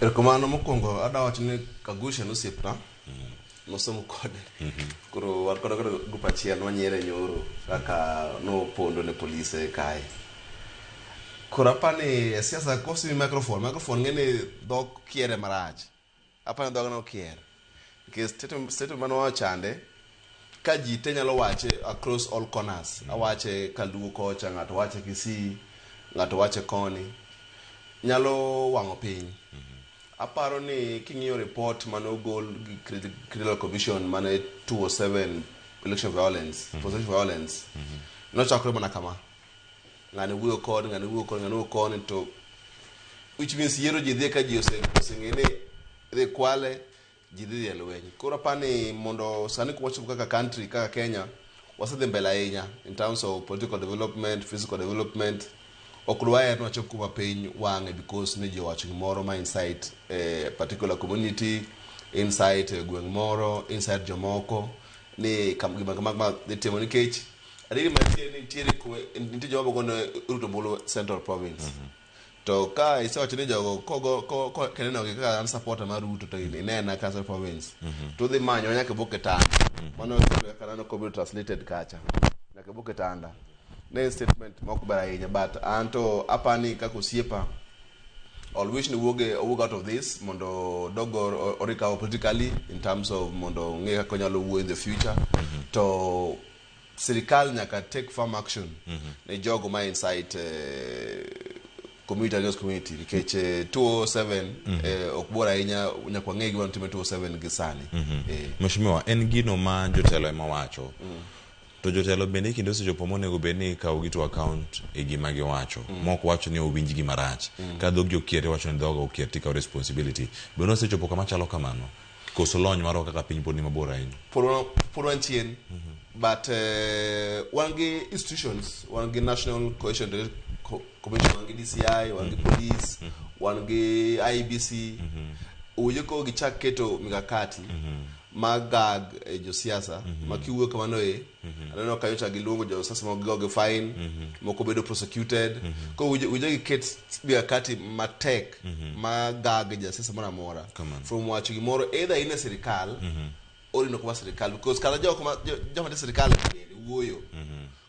Erokamano mokwongo adwa wacho ni Kagusha en osiepna. Nosomo kode. Koro wan kode kode group achiel nwanyiere nyoro kaka nopondo ne polise kae. Koro apani e siasa kosemi microphone, microphone ng'e ni dhok kiere marach. Apani dhoge nokier. Nikech statement mane owacho chande, ka ji te nyalo wache across all corners. Awache kaluo kocha, ng'ato wache Kisii, ng'ato wache koni. Nyalo wang'o piny. Aparo ni king'iyo report mane ogol gi Critical Commission mane 207 election violence, post violence, nochakore mana kama. Ng'ani wuoyo koni, ng'ani wuoyo koni, ng'ani wuoyo koni, to which means yiero ji dhi ka ji oseng'e ni idhi kwale, ji dhi e lweny. Koro apani mondo sani kuma wachopo kaka country, kaka Kenya, wasedhi mbele ahinya in terms of political development, physical development. Ok dwaher ni wachop kuma piny wang'e because ni ji owacho gimoro ma incite particular community, incite gweng' moro, incite jomoko ni gima kama ma dhi timo nikech adieri mantie ni nitiere nitie joma bogo ne Ruto ombulu Central Province. To ka isewacho ni jogo kogo ko ko kinenogi kaka an supporter mar Ruto to inena ka Central Province to udhi manyo nyaka ibuk kitanda. Mano kaka neno kobiro translated kacha. Nyaka ibuk kitanda. Ne en statement ma ok ber ahinya but an to apani kaka osiepa I'll wish ni wuog owuog out of this mondo dog o recover politically in terms of mondo ong'e kaka onyalo wuoyo in the future. To sirikal nyaka take firm action ne jogo ma incite community against community nikech 207 ok bor ahinya nyaka wang'e gima notime 207 gi sani. Mheshimiwa, en gino ma jotelo ema wacho. To jotelo bende kinde osechopo monego bed ni ikawogi to account e gima giwacho. Mok wacho ni owinj gima rach. Ka dhog jokier iwacho ni dhoga okier tikawo responsibility. Bende osechopo kama chalo kamano? Koso lony marwa kaka piny pod ni mabor ahinya? Pod wan chien but wan gi institutions, wan gi National Cohesion Commission, wan gi DCI, wan gi police, wan gi IEBC. Owinjo koro gichak keto mikakati mag gag e josiasa ma kiwuoyo kamano e aneno ka nyocha giluongo josiasa moko gigo gi fine, moko bedo prosecuted. Koro owinjo giket mikakati matek ma gag jasiasa moro amora Kamano. from wacho gimoro either in e sirikal or in ok mar sirikal because kata jok ma joma nitie sirikal bende wuoyo.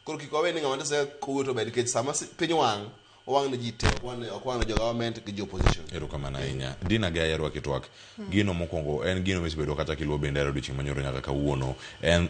Koro kik wawe ni ng'ama nitie sirikal kowuoyo to ber nikech sama piny wang' owang' ne ji te, ok wang' ne jo government gi jo opposition. Erokamano ahinya. Dina Gaya rwaki twak. Gino mokwongo en gino misebedo kata kiluwo bendera odiochieng' manyoro nyaka kawuono. En